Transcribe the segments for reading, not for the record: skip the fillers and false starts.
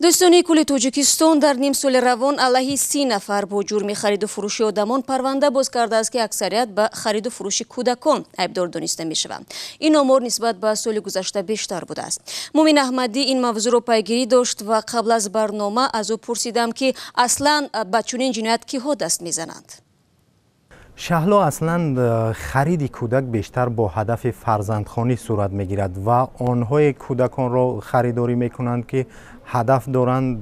Додситонии кулли Тоҷикистон дар нимсоли равон алайҳи 30 нафар бо ҷурми хариду фурӯши одамон парванда боз кардааст, ки аксарият ба хариду фурӯши кӯдакон айбдор дониста мешаванд. Ин омор нисбат ба соли гузашта бештар будааст. Мумин Аҳмадӣ ин мавзӯъро пайгирӣ дошт ва қабл аз барнома аз ӯ пурсидам, ки аслан ба чунин ҷиноят киҳо даст мезананд. Шаҳло, аслан хариди кӯдак бештар бо ҳадафи фарзандхонӣ сурат мегирад ва онҳое кӯдаконро харидорӣ мекунанд, ки ҳадаф доранд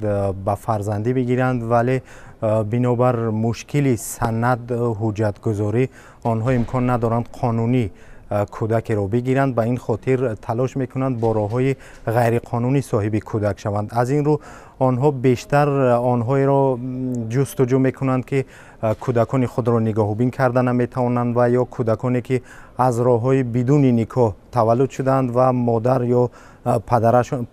ба фарзандӣ бигиранд, вале бинобар мушкили санад, ҳуҷҷатгузорӣ онҳо имкон надоранд қонунӣ кӯдакеро бигиранд. Ба ин хотир талош мекунанд бо роҳҳои ғайриқонунӣ соҳиби кӯдак шаванд. Аз ин рӯ онҳо бештар онҳоеро ҷустуҷӯ мекунанд, ки кӯдакони худро нигоҳубин карда наметавонанд ва ё кӯдаконе, ки аз роҳҳои бидуни никоҳ таваллуд шуданд ва модар ё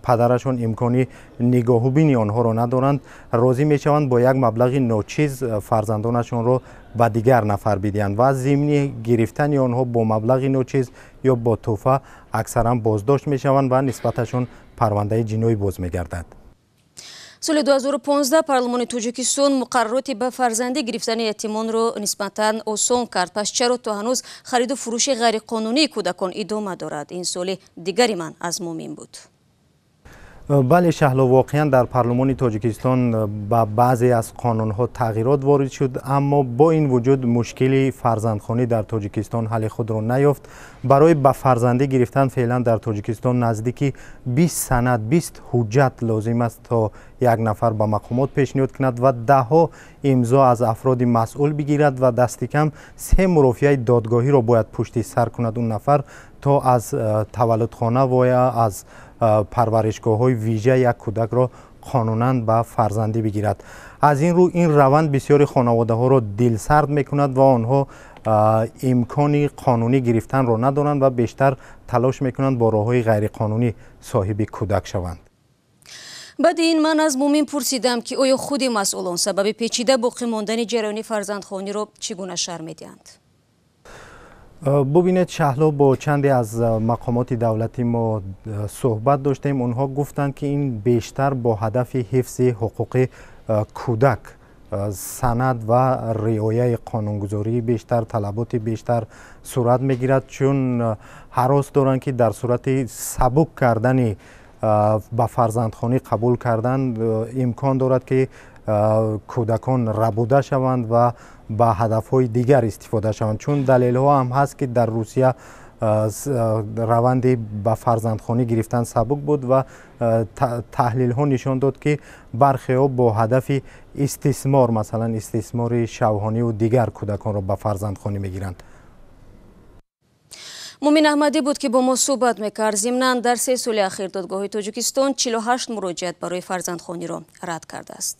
падарашон имкони нигоҳубини онҳоро надоранд, розӣ мешаванд бо як маблағи ночиз фарзандонашонро ба дигар нафар бидиҳанд ва зимни гирифтани онҳо бо маблағи ночиз ё бо тӯҳфа аксаран боздошт мешаванд ва нисбаташон парвандаи ҷиноӣ боз мегардад. Соли 2015 парлумони Тоҷикистон муқаррароти ба фарзандӣ гирифтани ятимонро нисбатан осон кард. Пас чаро то ҳанӯз хариду фурӯши ғайриқонунии кӯдакон идома дорад? Ин суоли дигари ман аз Мумин буд. Бале, Шаҳло, воқеан дар парлумони Тоҷикистон ба баъзе аз қонунҳо тағйирот ворид шуд, аммо бо ин вуҷуд мушкили фарзандхонӣ дар Тоҷикистон ҳалли худро наёфт. Барои ба фарзандӣ гирифтан феълан дар Тоҷикистон наздики 20 санад, 20 ҳуҷҷат лозим аст, то як нафар ба мақомот пешниҳод кунад ва даҳҳо имзо аз афроди масъул бигирад ва дасти кам се мурофиаи додгоҳиро бояд пушти сар кунад он нафар, то аз таваллудхона ва ё аз парваришгоҳҳои вижа як кӯдакро қонунан ба фарзандӣ бигирад. Аз ин рӯ ин раванд бисёри хонаводаҳоро дилсард мекунад ва онҳо имкони қонунӣ гирифтанро надоранд ва бештар талош мекунанд бо роҳҳои ғайриқонунӣ соҳиби кӯдак шаванд. Баъди ин ман аз Мумин пурсидам, ки оё худи масъулон сабаби печида боқӣ мондани ҷараёни фарзандхониро чӣ гуна шарҳ медиҳанд. Бубинед, Шаҳло, бо чанде аз мақомоти давлатӣ мо суҳбат доштем. Онҳо гуфтанд, ки ин бештар бо ҳадафи ҳифзи ҳуқуқи кӯдак, санад ва риояи қонунгузории бештар, талаботи бештар сурат мегирад, чун ҳарос доранд, ки дар сурати сабук кардани ба фарзандхонӣ қабул кардан имкон дорад, ки кӯдакон рабуда шаванд ва ба ҳадафҳои дигар истифода шаванд, чун далелҳо ҳам ҳаст, ки дар Русия раванди ба фарзандхонӣ гирифтан сабук буд ва таҳлилҳо нишон дод, ки бархеҳо бо ҳадафи истисмор, масалан истисмори шавҳониву дигар, кӯдаконро ба фарзандхонӣ мегиранд. Мумин Аҳмадӣ буд, ки бо мо суҳбат мекард. Зимнан, дар 3 соли ахир додгоҳи Тоҷикистон 48 муроҷиат барои фарзандхониро рад кардааст.